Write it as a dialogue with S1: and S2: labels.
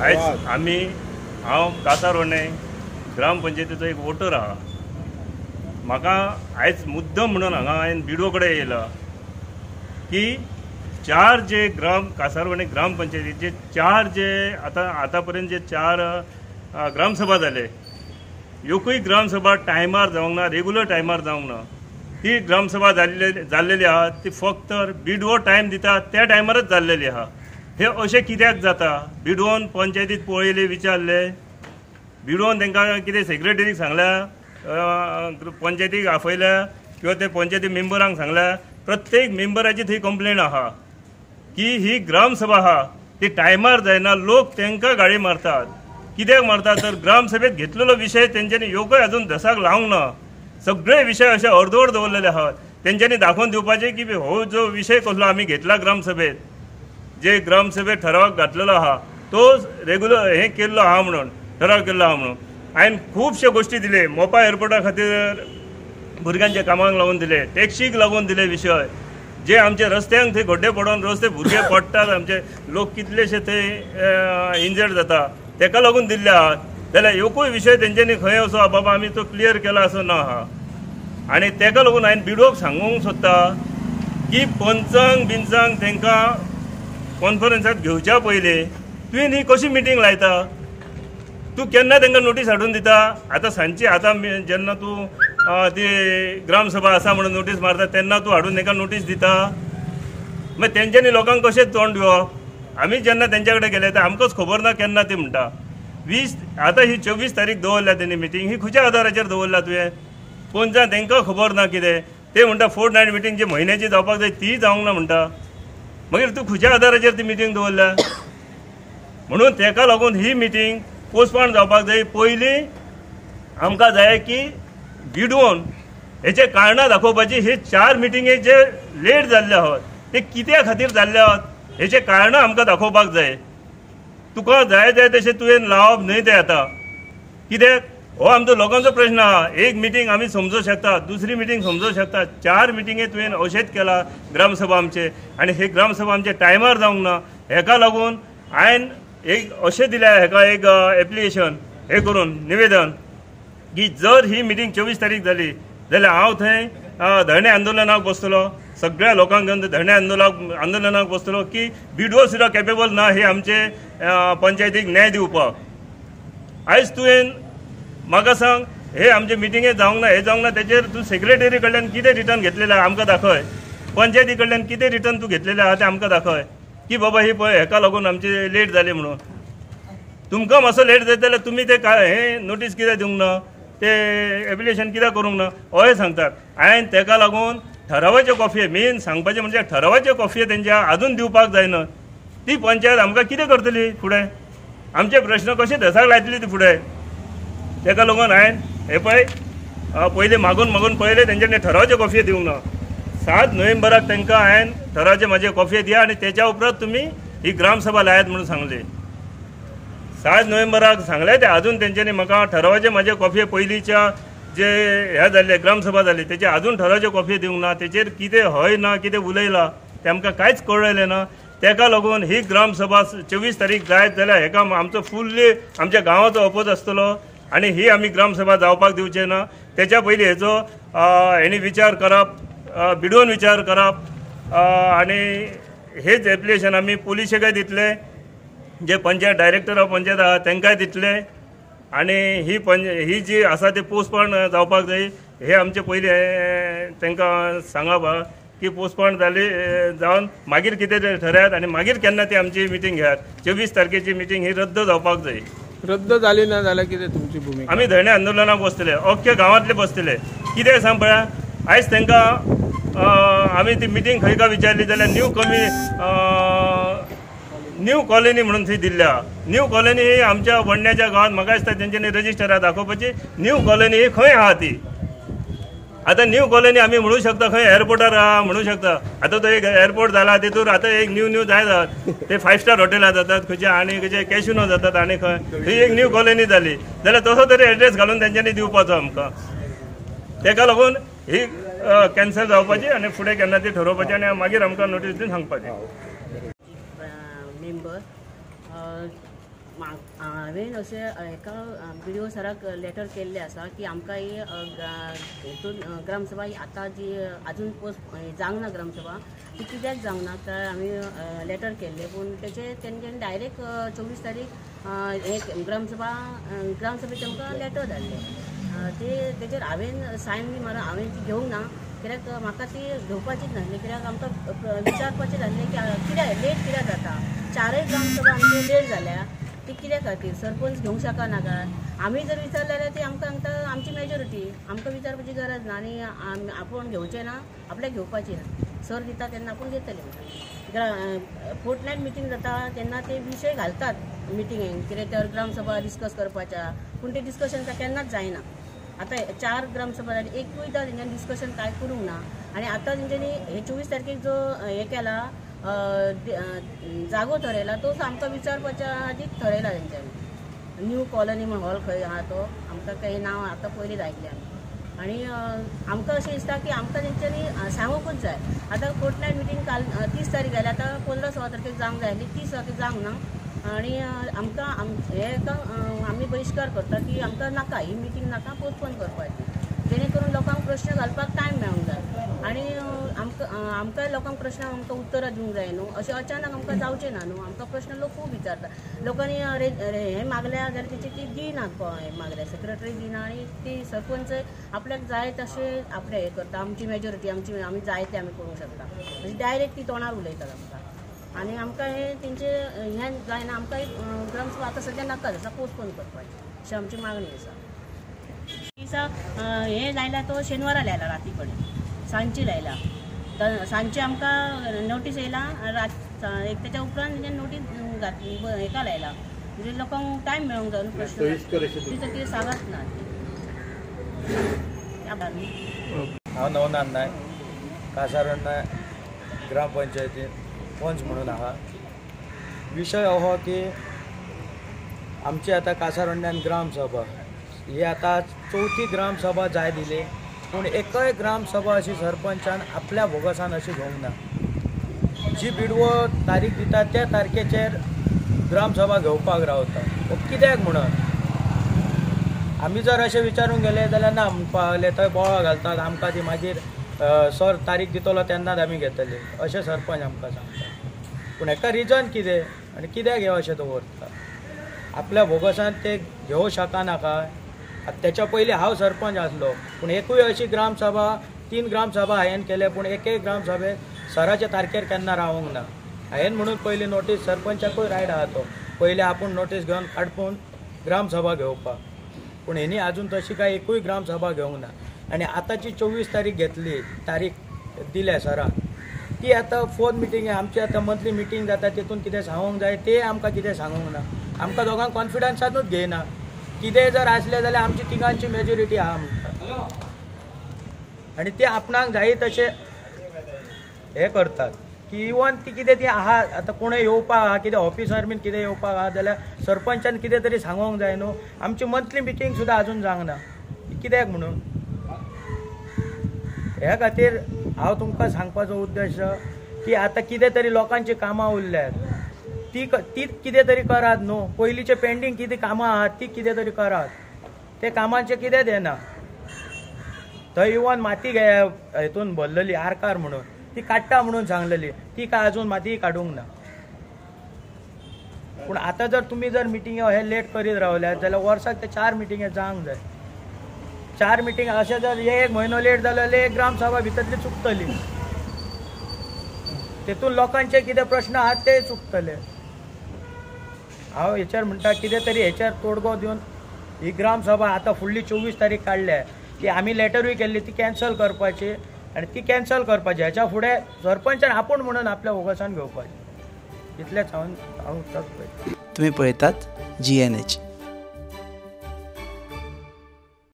S1: आयज आमी हांव कासारवर्णे ग्रामपंचायतीचो एक वोटर आहा. म्हाका आयज मुद्दम म्हणून हांगा हांवें बिडो कडेन येयला की चार जे ग्राम कासारवर्णे ग्रामपंचायतीचे चार जे आतां आतां पर्यंत जे चार ग्रामसभा जाले, एकूय ग्रामसभा टायमार जावंक ना, रेगुलर टायमार जावंक ना. ती ग्रामसभा जाल्लेली आहा ती फक्त बिडवो टायम दिता त्या टायमारच जाल्लेली आहा. हे अशें कित्याक जाता? बिडवोन पंचायतीत पळयले, विचारले, बिडवोन तांकां कितें सेक्रेटरीक सांगल्या, पंचायतीक आपयल्या किंवा ते पंचायती मेंबरांक सांगल्या. प्रत्येक मेंबराची थंय कंप्लेन आहा की ही ग्रामसभा आहा ती टायमार जायना, लोक तांकां गाळी मारतात. कित्याक मारतात तर ग्रामसभेत घेतलेलो विशय तेंच्यांनी योगय अजून धसाक लावंक ना. सगळे विशय अशे अर्दवर दवरलेले आहात. तेंच्यांनी दाखोवन दिवपाचें की हो जो विशय कसलो आमी घेतला ग्रामसभेत, जे ग्रामसभेत ठरावाक घातलेलो आहा तो रेगुलर हें केल्लो आहा म्हणून, ठराव केल्लो आहा म्हणून. हांवें खुबशे गोश्टी दिले. मोपा एअरपोर्टा खातीर भुरग्यांच्या कामाक लागून दिले, टॅक्सीक लागून दिले विशय, जे आमचे रस्त्यांक थंय गड्डे पडोन रस्ते भुरगे पडटात, आमचे लोक कितलेशे थंय इंजर्ड जाता, तेका लागून दिल्ले आहात. जाल्यार एकूय विशय तेंच्यांनी खंय असो बाबा आमी तो क्लियर केला असो ना आहा. आनी तेका लागून हांवें बिडोक सांगूंक सोदता की पंचांक बिंचांक तांकां कॉन्फरन्साक घेवच्या पयलीं तुवें ही कशी मिटींग लायता? तूं केन्ना तांकां नोटीस हाडून दिता? आतां सांजची आतां जेन्ना तूं ती ग्रामसभा आसा म्हणून नोटीस मारता तेन्ना तूं हाडून तांकां नोटीस दिता. मागीर तेंच्यांनी लोकांक कशें तोंड दिवप? आमी जेन्ना तेंच्या कडेन गेले ते आमकांच खबर ना केन्ना ती म्हणटा. 20 आतां ही 24 तारीख दवरल्या तेणी मिटींग, ही खंयच्या आदाराचेर दवरल्या तुवें? पंचां तांकां खबर ना कितें ते म्हणटा. 4 नायट मिटींग जी म्हयन्याची जावपाक जाय ती जावंक ना म्हणटा. मागीर तूं खंयच्या आदाराचेर ती मिटींग दवरल्या? म्हणून तेका लागून ही मिटींग पोस्टपोन जावपाक जाय. पयलीं आमकां जाय की बिडवोन हेचे कारणां दाखोवपाची. हे 4 मिटिंगे जे लेट जाल्ले आहात ते कित्या खातीर जाल्ले आहात हेचे कारणां आमकां दाखोवपाक जाय. तुका जाय जाय तशें तुवें लावप न्हय तें आतां. कित्याक हो आमचो लोकांचो प्रश्न आहा. एक मिटींग आमी समजूंक शकता, दुसरी मिटींग समजूंक शकता, 4 मिटिंगे तुवें अशेंच केला ग्रामसभा आमचे, आनी हे ग्रामसभा आमचे टायमार जावंक ना. हेका लागून हांवें एक अशें दिल्या हेका एक एप्लिकेशन हें करून निवेदन की जर ही मिटींग 24 तारीख जाली जाल्यार हांव थंय धरणे आंदोलनाक बसतलो, सगळ्या लोकांक घेवन धरणे आंदोलनाक बसतलो की बिडवो सुद्दां कॅपेबल ना हे आमचे पंचायतीक न्याय दिवपाक. आयज तुवें म्हाका सांग हे आमचे मिटिंगे जावंक ना, हे जावंक ना, तेचेर तूं सेक्रेटरी कडल्यान कितें रिटर्न घेतलेलें आहा आमकां दाखय, पंचायती कडल्यान कितें रिटर्न तूं घेतलेलें आहा तें आमकां दाखय की बाबा ही पळय हेका लागून आमची लेट जाली म्हणून. तुमकां मातसो लेट जायत जाल्यार तुमी ते हे नोटीस कित्याक दिवंक ना, ते एप्लिकेशन कित्याक करूंक ना अशें सांगतात. हांवें तेका लागून ठरावाच्यो कॉफी मेन सांगपाचें म्हणजे ठरावाच्यो कॉफी तेंच्या अजून दिवपाक जायना. ती पंचायत आमकां कितें करतली फुडें? आमचे प्रश्न कशे धसाक लायतली ती फुडें? तेका लागून हांवें हे पळय पयलीं मागून मागून पळयलें तेंच्यांनी ठरावाच्यो कॉफी दिवंक ना. 7 नोव्हेंबराक तांकां हांवें ठरावाचे म्हाजे कॉफी दिया आनी तेच्या उपरांत तुमी ही ग्रामसभा लायात म्हणून सांगली. 7 नोव्हेंबराक सांगलें ते अजून तेंच्यांनी म्हाका ठरावाचे म्हाजे कॉफी पयलींच्या जे हे जाल्ले ग्रामसभा जाली तेचे अजून ठरावाच्यो कॉफी दिवंक ना. तेचेर कितें हय ना कितें उलयलां तें आमकां कांयच कळ्ळें ना. तेका लागून ही ग्रामसभा 24 तारीख जायत जाल्यार हेका आमचो फुल्ली आमच्या गांवाचो अपोज आसतलो आनी ही आमी ग्रामसभा जावपाक दिवचे ना. तेच्या पयलीं हेचो हेणी विचार करप, बिडोवन विचार करप आनी हेच एप्लिकेशन आमी पुलिशेकय दितले, जे पंचायत डायरेक्टर ऑफ पंचायत आहा तांकांय दितले आनी ही जी आसा ती पोस्टपोन जावपाक जाय. हे आमचे पयलीं तांकां सांगप आहा की पोस्टपोन जाली जावन मागीर कितें ठरयात आनी मागीर केन्ना ती आमची मिटींग घेयात. 24 तारखेची मिटींग ही रद्द जावपाक जाय.
S2: रद्द जाली ना जाल्यार कितें तुमची भुमिका?
S1: आमी धरणे आंदोलनाक बसतले, अख्ख्या गांवांतले बसतले. कितें सांग पळया आयज तांकां आमी ती मिटींग खंय काय विचारली जाल्यार न्यू कॉलनी म्हणून थंय दिल्ल्या. न्यू कॉलनी ही आमच्या वडण्याच्या गांवांत म्हाका दिसता तेंच्यांनी रजिस्टरां दाखोवपाची न्यू कॉलनी ही खंय आहा ती. आतां न्यू कॉलनी आमी म्हणू शकता खंय एअरपोर्टार आहा म्हणू शकता. आतां तो एक एअरपोर्ट जाला तेतूर आतां एक न्यू न्यू जायत आहा ते 5 स्टार हॉटेलां जातात खंयचे आनी खंयचे कॅशिनो जातात आनी खंय थंय एक न्यू कॉलनी जाली जाल्यार तसो तरी एड्रेस घालून तेंच्यांनी दिवपाचो आमकां. तेका लागून ही कॅन्सल जावपाची आनी फुडें केन्ना ती ठरोवपाची आनी मागीर आमकां नोटीस दिवन सांगपाची.
S3: मेंबर हांवें अशें हेका बी डी ओ सराक लेटर केल्लें आसा की आमकां ही हेतून ग्रामसभा ही आतां जी आजून पोस्ट जावंक ना ग्रामसभा ती कित्याक जावंक ना तर आमी लेटर केल्लें, पूण तेचे तेंच्यांनी डायरेक्ट 24 तारीख एक ग्रामसभा ग्रामसभेचें आमकां लेटर धाडलें. ते तेचेर हांवें सायन बी मारून हांवें ती घेवंक ना, कित्याक म्हाका ती घेवपाचीच नासली, कित्याक आमकां विचारपाचें आसलें की कित्याक लेट कित्याक जाता. 4 ग्रामसभा आमची लेट जाल्या ती कित्या खातीर सरपंच घेवंक शकना काय? आमी जर विचारलें जाल्यार ती आमकां सांगता आमची मेजॉरिटी, आमकां विचारपाची गरज ना आनी आपूण घेवचें ना, आपल्याक घेवपाची ना, सर दिता तेन्ना आपूण घेतले म्हणटा. फोर्टनायट मिटींग जाता तेन्ना ते विशय घालतात मिटिंगेक कितें तर ग्रामसभा डिस्कस करपाच्या, पूण ते डिस्कशन काय केन्नाच जायना. आतां 4 ग्रामसभा जाली, एकूयदां तेंच्यांनी डिस्कशन कांय करूंक ना. आनी आतां तेंच्यांनी हे 24 तारखेक जो हे केला जागो थरयला तो आमकां विचारपाच्या आदींच थरयला तेंच्यांनी. न्यू कॉलनी म्हण हॉल खंय आहा तो आमकां काही नांव आतां पयलींच आयकलें आमी. आनी आमकां अशें दिसता की आमकां तेंच्यांनी सांगूंकूच जाय. आतां फोर्टनायट मिटींग काल 30 तारीख जाली, आतां 15-16 तारखेक जावंक जाय आसली, 30 तारखेक जावंक ना. आनी आमकां हे आमी बहिश्कार करता की आमकां नाका ही मिटींग, नाका पोस्टपोन करपाची, जेणे करून लोकांक प्रश्न घालपाक टायम मेळूंक जाय आनी आमकां आमकां लोकांक प्रश्न आमकां उत्तरां दिवंक जाय न्हू. अशें अचानक आमकां जावचें ना न्हू. आमकां प्रश्न लोक खूब विचारता, लोकांनी हें मागल्या जाल्यार तेची ती दिना, मागल्या सेक्रेटरी दिना आनी ती सरपंच आपल्याक जाय तशें आपलें हें करता. आमची मेजॉरिटी आमची आमी जाय तें आमी करूंक शकता, म्हणजे डायरेक्ट ती तोंडार उलयतात आमकां. आनी आमकां हें तेंचें हें जायना, आमकां ग्रामसभा आतां सद्या नाका आसा, पोस्टपोन करपाची अशी आमची मागणी आसा. दिसा हें लायला तो शेनवारा लायला, राती कडेन सांजची लायला, सांजची आमकां नोटीस येयला रात एक, तेच्या उपरांत तेंच्यांनी नोटीस घातली हेका लायला, म्हणजे लोकांक टायम मेळूंक जाय न्हू प्रश्न तितून कितें सांगत ना.
S4: हांव नवनाथ नायक, कासारोडा ग्रामपंचायतीन पंच म्हणून आहा. विशय हो की आमची आतां कासारोड्यान ग्रामसभा ही आतां 4थी ग्रामसभा जाय दिली, पूण एकय ग्रामसभा अशी सरपंचान आपल्या भोगसान अशी घेवंक ना. जी बिडवो तारीख दिता त्या तारखेचेर ग्रामसभा घेवपाक रावता, कित्याक म्हणून आमी जर अशें विचारूंक गेले जाल्यार ना म्हणपाक लागले, थंय बोवाळ घालतात आमकां, ती मागीर सर तारीख दितलो तेन्नाच आमी घेतले अशें सरपंच आमकां सांगता. पूण हेका रिजन कितें आनी कित्याक हें अशें दवरता? आपल्या भोगसान ते घेवं शकना काय? आतां तेच्या पयलीं हांव सरपंच आसलो, पूण एकूय अशी ग्रामसभा 3 ग्रामसभा हांवें केले, पूण एकय ग्रामसभेक सराच्या तारखेर केन्ना रावंक ना. हांवें म्हणून पयली नोटीस सरपंचाकूय रायट आहा तो पयलीं आपूण नोटीस घेवन काडपून ग्रामसभा घेवपाक, पूण हेणी आजून तशी काय एकूय ग्रामसभा घेवंक ना. आनी आतांची 24 तारीख घेतली, तारीख दिल्या सरान, ती आतां फोर्थ मिटींग आमची आतां मंथली मिटींग जाता, तितून कितें सांगूंक जाय तें आमकां कितें सांगूंक ना. आमकां दोगांक कॉन्फिडन्सानूच घेयना, कितेंय जर आसलें जाल्यार आमची तिगांची मेजॉरिटी आहा म्हणटा, आनी ते आपणाक जाय तशें हें करतात की इवन ती कितें ती आहा आतां कोणूय येवपाक आहा, कितें ऑफिसर बीन कितें येवपाक आहा जाल्यार सरपंचान कितें तरी सांगूंक जाय न्हू. आमची मंथली मिटींग सुद्दां आजून जावंक ना, कित्याक म्हणून? ह्या खातीर हांव तुमकां सांगपाचो उद्देश की आतां कितें तरी लोकांची कामां उरल्यात ती ती कितें तरी करात न्हू. पयलींचे पेंडींग कितें कामां आहात ती कितें तरी करात, ते कामांचें कितेंच येना. थंय इवन माती हेतून भरलेली आरकार म्हणून ती काडटा म्हणून सांगलेली, ती काय अजून माती काडूंक ना. पूण आतां जर तुमी जर मिटिंगे हे लेट करीत रावल्यात जाल्यार वर्साक ते 4 मिटिंगे जावंक जाय. 4 मिटींग अशें जर एक म्हयनो लेट जालो जाल्यार एक ग्रामसभा भितरली चुकतली, तेतून लोकांचे कितें प्रश्न आहात ते चुकतले. हांव हेचेर म्हणटा कितें तरी हेचेर तोडगो दिवन ही ग्रामसभा आतां फुडली 24 तारीख काडल्या ती आमी लेटरूय केल्ली ती कॅन्सल करपाची, आनी ती कॅन्सल करपाची हेच्या फुडें सरपंचान आपूण म्हणून आपल्या ओगसान घेवपाची. इतलेंच हांव हांव.
S5: तुमी पळयतात GNH.